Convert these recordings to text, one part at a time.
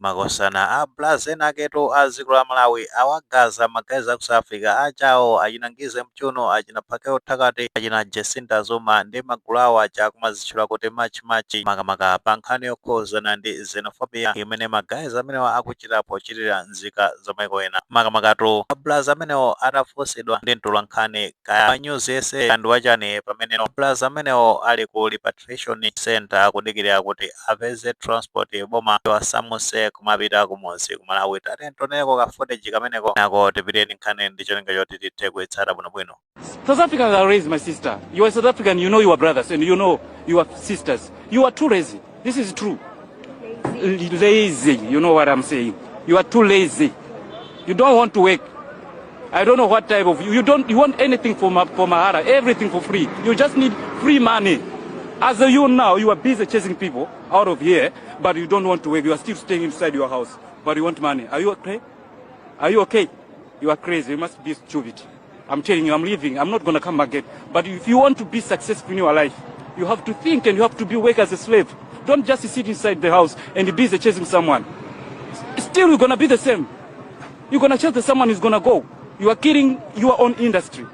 Makosana a blazi ena aketu a dziko la Malawi awagaza ma guys aku South Africa achawo achina Ngizwe Mchunu, achina Phakel'umthakathi, achina Jacinta Zuma ndi magulu awo aja akumazitchula kuti March March, makamaka pa nkhani yokhuzana ndi xenophobia imene ma guys amenewa akuchita pochitira nzika za maiko ena. Makamakatu a blazi amenewo atafunsidwa ndi mtolankhani kaya pa News SA ndi wachani, pamene a blazi amenewo ali ku repatriation center akudikirira kuti apeze transport boma wasamuse kumapita kumudzi ku Malawi. Tatentoneko ka footage kameneko nako tipiteni nkhani ndi cholinga choti tithe kuitsata bwinobwino. South Africans are lazy, my sister. You are South African, you know your brothers and you know your sisters. You are too lazy. This is true. Lazy, you know what I'm saying. You are too lazy. You don't want to work. I don't know what type of you don't you want anything for mahala, everything for free. You just need free money. As a you now, you are busy chasing people out of here, but you don't want to work. You are still staying inside your house, but you want money. Are you okay? Are you okay? You are crazy. You must be stupid. I'm telling you, I'm leaving. I'm not gonna come again. But if you want to be successful in your life, you have to think and you have to be work as a slave. Don't just sit inside the house and be busy chasing someone. Still, you're gonna be the same. You're gonna chase the someone who's gonna go. You are killing your own industry.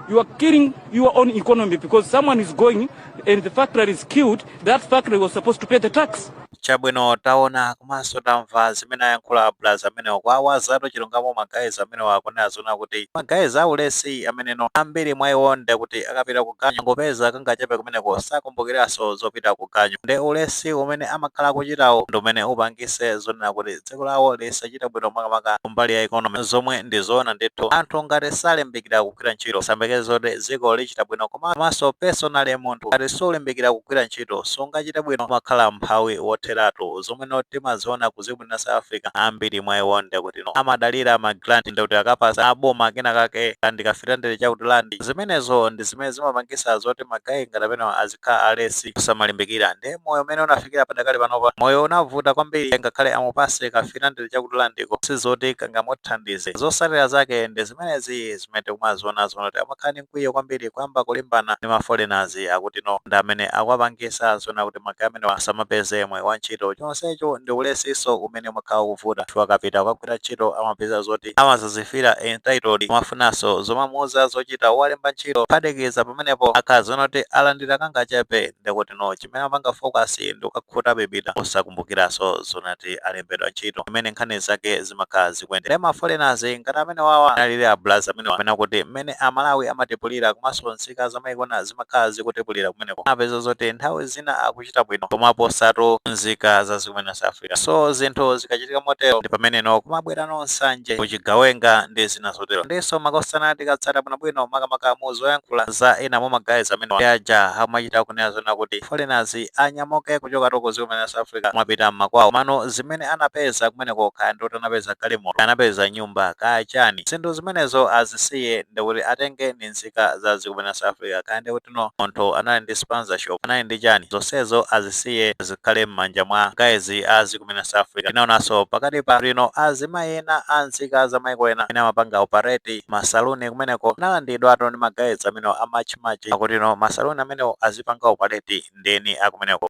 You are killing your own economy because someone is going and the factory is killed. That factory was supposed to pay the tax. Chabwino, taona komanso tamva zimene ayankhula blazi amenewo kwa awazatu chilungamo. Ma guys amenewo akunena zona kuti ma guys aulesi ameneno ambiri mwa iwo nde kuti akapita ku ganyu ngopeza kangachepe kumeneko, sakumbukiranso zopita ku ganyu. Nde ulesi umene amakhala akuchitawo ndi umene upangise zonena kuti dziko lawo lisachite bwino, makamaka kumbali ya economy, zomwe ndi zoona ndithu. Anthu ngati salimbikira kugwira ntchito, sayembekeze zoti dziko lichita bwino. Komanso personally, munthu ngati sulimbikira kugwira ntchito sungachite bwino, umakhala mphawi wotheratu, zomwe no timaziona ku dziko la South Africa. Ambiri mwa iwo nde kuti no amadalira ma grant, ndi kuti akapasa aboma kena kake kandi kafirandire chakuti landi. Zimenezo ndi zimene zimapangisa zoti ma guy ngati amenewa azikhala alesi, kusamalimbikira. Ndi moyo umene unafikira padakali panopa, moyo unavuta kwambiri. Ngakhale amupase kafirandire chakuti landiko, sizoti kangamuthandize. Zosalira zake ndi zimenezi zimene tikumaziona, zonoti amakhala ndi mkwiyo kwambiri, kuyamba kulimbana ndi ma foreigners, akuti no ndi amene akuwapangisa zona kuti ma guy amenewa asamapeze mwayi wa ntchito. Chonsecho ndi ulesiso umene umakhala ukuvuta. Anthu akapita kukagwira ntchito amapeza zoti amazazifira entitled, amafunanso zomamuuza zochita wowalemba ntchito. Phatikiza pamenepo, akhala zonoti alandira kangachepe, ndikuti no chimene amapanga focus ndi kukakhuta bibida, osakumbukiranso zonati alembedwa ntchito, imene nkhani zake zimakhala zikuyendera ma foreigners ngati amene wawa analili ablazi amenewa, amene kuti mmene Amalawi amatipulira komanso nzika zamaikona zimakhala zikutipulira kumeneko, amapeza zoti nthawi zina akuchita bwino komaposatu nzika za zikumene South Africa. So zinthu zikachitika motero ndi pameneno kumabwera nsanje, kuchigawenga ndi zina zotero. Ndiso makosana, tikatsata bwinobwino, makamaka muzoyankhula za ena mwa ma guys amene aja, amachita kunena zona kuti foreigners anyamuke kuchoka toko zikumene South Africa, mwapita mmakwawo. Mano zimene anapeza kumeneko, kaya ndoti anapeza galimoto, anapeza nyumba, kaya chani, zinthu zimenezo azisiye, ndikuti atenge ndi nzika za zikumene South Africa. Kaya ndikuti no munthu anali ndi spaza shop, anali ndi chani, zonsezo azisiye zikhale m'manja mwa guys a zikumene South Africa. Tinaonanso pakati pa lino azimayi ena a nzika za maiko ena amene amapanga operate masaluni kumeneko, analandidwatu ndi ma guys amenewo a March March, akuti no masaluni amenewo azipanga operate ndeni akumeneko.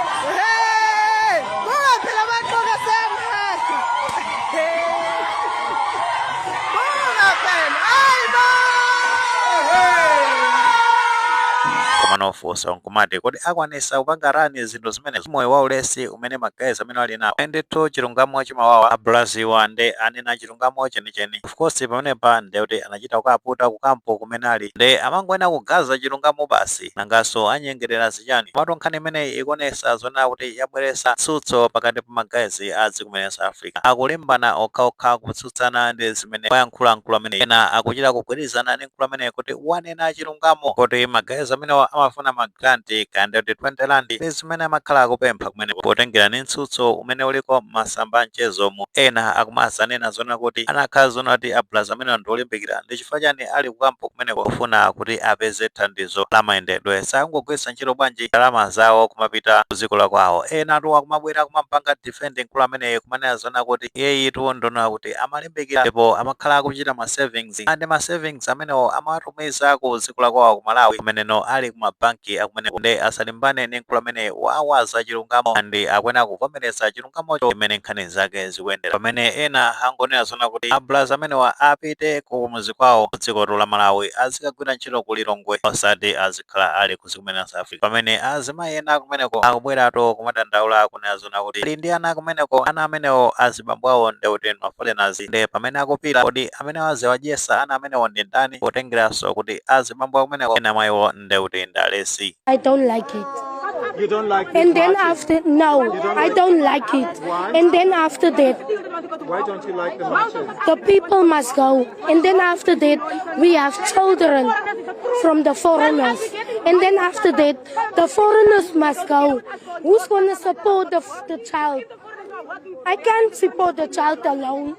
Hey! Buka phela baqoka semhasha. Buka phela. Hayi bo! Koma nofunsa nkumati, kodi akwanisa kupanga run zinthu zimenezo, moyo wa ulesi umene ma guys amene ali nawo? Ndithu chilungamo chimawawa. Ablaziwa ndi anena chilungamo chenicheni. Of course, pamenepa ndekuti anachita kukaputa kukampo kumene ali, ndi amangoena kugaza chilungamo basi, nanganso anyengerera zichani? Komatu nkhani imeneyi ikuonesa zonena kuti yabweresa tsutso pakati pa ma guys a dziko South Africa, akulimbana okhaokha kutsutsana ndi zimene wayankhula mkulu amene. Ena akuchita kugwirizana ndi mkulu amene kuti wanena chilungamo, kuti ma guys amenewa Amafuna ma grant kandi kuti 20 rand ndi zimene amakhala akupempha kumeneko. Potengera ndi mtsutso umene uliko m'masamba amchezomo, ena akumasanena zona kuti anakhala zona kuti ablaza amenewa ndi olimbikira, ndi chifukwa chani ali kukampo kumeneko kufuna kuti apeze thandizo la mayendedwe? Sakungogwiritsa ntchito bwanji ndalama zawo kumapita ku dziko la kwawo? Ena atu akumabwera kumampanga defend mkulu ameneyi, kumanena zona kuti iyeyitu ndona kuti amalimbikira ndipo amakhala akuchita ma savings, and ma savings amenewo amawatumiza ku dziko la kwawo ku Malawi, kumeneno ali ku mabanki akumeneko. Ndi asalimbane ndi mkulu amene wawaza chilungamo and akuyenera kuvomereza chilungamocho imene nkhani zake zikuyendera, pamene ena angonena zona kuti ablaza amenewa apite ku muzi kwawo ku dziko la Malawi, azikagwira ntchito ku Lilongwe, osati azikhala ali ku dziko la South Africa. Pamene azimayi ena kumeneko akubweratu kumadandaula, kunena zona kuti ali ndi ana kumeneko, ana amenewo azibambo awo ndekuti ma foreigners, ndi pamene akupita kodi amene aziwadyesa ana amenewo ndi ndani, potengeranso kuti azibambo akumeneko ena mwa iwo ndekuti ndi alesi? I don't like it. You don't like the And then marches? after, no, don't I like- don't like it. Why? And then after that, Why don't you like the marches? The people must go. And then after that, we have children from the foreigners. And then after that, the foreigners must go. Who's going to support the child? I can't support the child alone.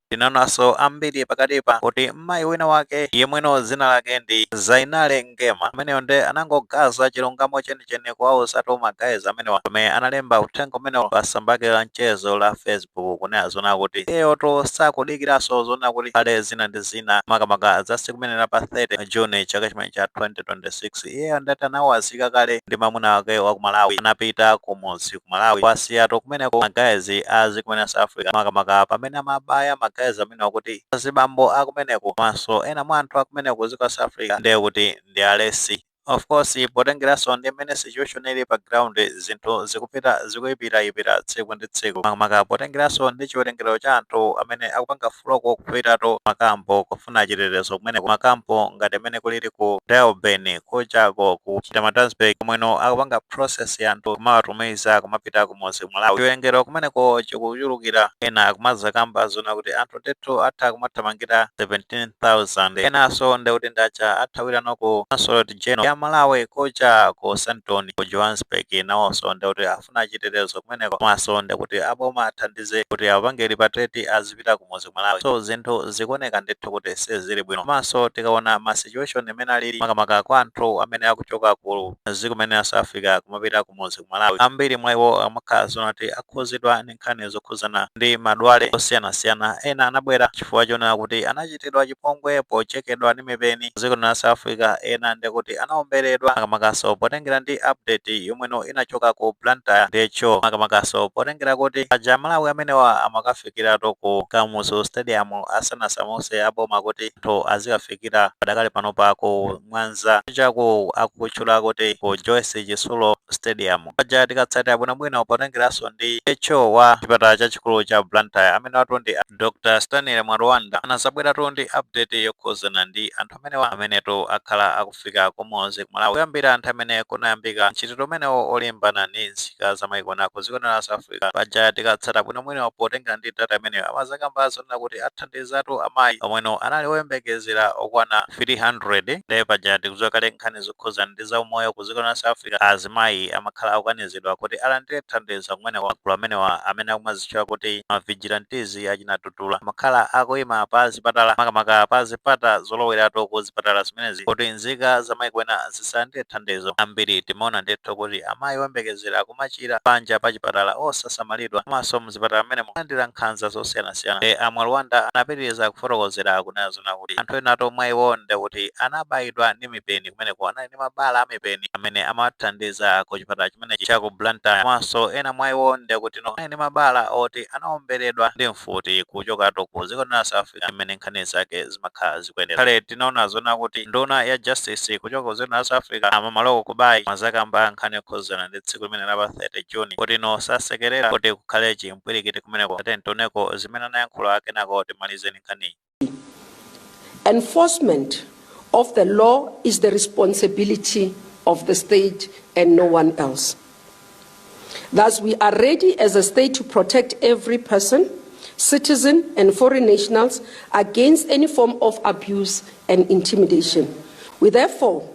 Tinaonanso ambiri pakatipa kuti mmayi wina wake yemweno dzina lake ndi Zainale Ngema, ameneyo ndi anangogaza chilungamo chenicheni kuwawuzatu ma guys amenewa, pamene analemba uthenga umenewo pa tsamba lake la mchezo la Facebook, kunena zona kuti iyeyoto sakudikiranso zona kuti pale zina ndi zina, makamaka za tsiku limene la pa 30 June chaka chimene cha 2026. Iyeyo ndati anawazika kale ndi mwamuna wake wa ku Malawi, anapita kumudzi ku Malawi, kwasiyatu kumeneko ma guys azikumene South Africa, makamaka pamene amabaya ma guys amenewa kuti azibambo akumeneko komanso ena mwa anthu akumeneko dziko la South Africa ndiye kuti ndi alesi. Of course, potengeranso ndi mmene situation ili pa ground, zinthu zikupita zikuyipirayipira tsiku ndi tsiku, makamaka potengeranso ndi chiwerengero cha anthu amene akupanga flock kupitatu makampo kufuna chitetezo kumeneko, makampo ngati amene kulili ku Durban, kuchako ku Pietermaritzburg, komweno akupanga process ya anthu kumawatumiza kumapita kumudzi Malawi. Chiwerengero kumeneko chikuchulukira, ena akumazakamba zona kuti anthu ndithu atha kumathamangira 17,000, enanso ndikuti ndacha athawirano ku Consulate General ya Malawi kucha ku Sandton ku Johannesburg, nawonso ndikuti afuna chitetezo kumeneko, komanso ndikuti aboma athandize kuti apange repatriate azipita kumudzi Malawi. So zinthu zikuoneka ndithu kuti sizili bwino. Komanso tikaona ma situation imene alili, makamaka kwa anthu amene akuchoka ku dziko limene la South Africa kumapita kumudzi ku Malawi, ambiri mwa iwo amakhala zona kuti akhuzidwa ndi nkhani zokhuzana ndi madwale osiyanasiyana. Ena anabwera chifukwa chonena kuti anachitidwa chipongwe pochekedwa ndi mipeni dziko la South Africa, ena ndikuti anaomberedwa, makamakaso potengera ndi update yomweno inachoka ku Blantyre ndecho, makamakaso potengera kuti aja Malawi amenewa amakafikiratu ku Kamuzu Stadium asanasamuse aboma kuti anthu azikafikira padakali panopa ku Mwanza chaku akutchula kuti ku Joyce Chisulo Stadium. Paja tikatsatira bwinobwino, potengeranso ndi echo wa chipatala chachikulu cha Blantyre amene watu ndi Dr Stanley Mwarwanda, anazabweratu ndi update yokhuzana ndi anthu amenewa amenetu akhala akufika kumudzi ku Malawi kuyambira anthu amene kunayambika mchitidwe umenewo olimbana ndi nzika za maiko ena ku dziko la South Africa. Paja tikatsata bwinobwino, potengera ndi data imeneyo, amazakamba zonena kuti athandizatu amayi omweno anali oyembekezera okwana 300. Ndiye paja tikudziwa kale nkhani zokhuzana ndi zaumoyo ku dziko la South Africa, azimayi amakhala akukanizidwa kuti alandire thandizo kumeneko. Magulu amenewa amene akumazitchula kuti ma vigilantes achinatutula amakhala akuyima pa zipatala, makamaka pa zipata zoloweratu ku zipatala zimenezi, kuti nzika za maiko ena zisalandire thandizo. Ambiri timaona ndithu kuti amayi oyembekezera kumachira panja pa chipatala osasamalidwa, komanso mzipatala mmene mulandira nkhanza zosiyanasiyana. E amwalwanda anapitiriza kufotokozera kunena zona kuti anthu ena mwa iwo ndekuti anabayidwa ndi mipeni kumeneko, anali ndi mabala a mipeni amene amathandiza ku chipatala chimenechi cha ku Blantyre, komanso ena mwa iwo ndekuti no anali ndi mabala oti anaomberedwa ndi mfuti kuchokatu ku dziko la South Africa, imene nkhani zake zimakhala zikuyendera. Kale tinaona zona kuti nduna ya justice kuchoka ku dziko la South Africa amamaloko kubayi mazakamba nkhani yokhuzana ndi tsiku limene la pa 30 June, kuti no sasekerera kuti kukhale chimpwirikiti kumeneko. Ate ntioneko zimene anayankhula, kenako timalizeni nkhaniyi. Enforcement of the law is the responsibility of the state and no one else. Thus, we are ready as a state to protect every person, citizen, and foreign nationals against any form of abuse and intimidation. We therefore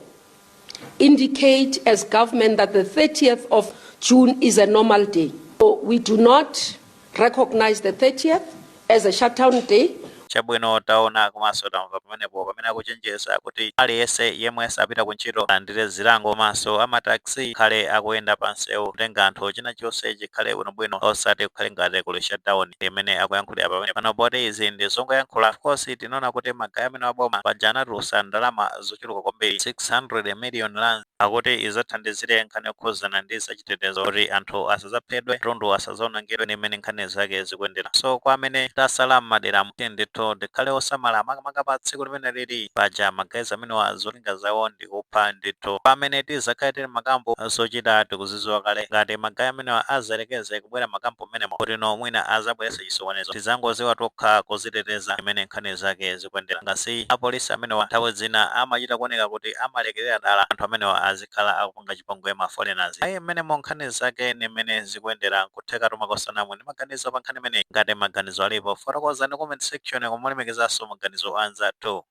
Indicate as government that the 30th of June is a normal day. So we do not recognize the 30th as a shutdown day. Chabwino, taona komanso tamva pamenepo pamene akuchenjeza kuti aliyense yemwe sapita ku ntchito alandire zilango, komanso amataxi khale akuyenda pansewu kutenga anthu, china chonse chikhale bwinobwino, osati kukhale ngati kuli shutdown imene akuyankhulira pamene pano, poti izi ndi zongoyankhula. Of course, tinaona kuti ma guys amene waboma paja anatulutsa ndalama zochuluka kwambiri, 600 million rand, akuti idzathandizire nkhani yokhuzana ndi zachitetezo, kuti anthu asadzaphedwe, katundu asadzaonongedwe, ndi mmene nkhani zake zikuyendera. So kwa amene tasala m'madera, ndithu ndikhale osamala, makamaka pa tsiku limene lili paja. Ma guys amenewa zolinga zawo ndi kupha ndithu. Pamene tizakhale tili makampu, zochita tikuzidziwa kale. Ngati ma guys amenewa azarekeze kubwera makampu menemo kuti no mwina azabweretsa chisokonezo, tizangoziwa tokha kuziteteza, imene nkhani zake zikuyendera. Ngasi apolisi amenewa nthawi zina amachita kuoneka kuti amalekerera dala anthu amenewa azikhala akupanga chipongwe ma foreigners. Ayi, mmenemo nkhani zake ni mmene zikuyendera. Nkutheka tumakosanamwe ndi maganizo pa nkhani imeneyi. Ngati maganizo alipo, fotokozani comment section, kumulemekezanso maganizo anzathu.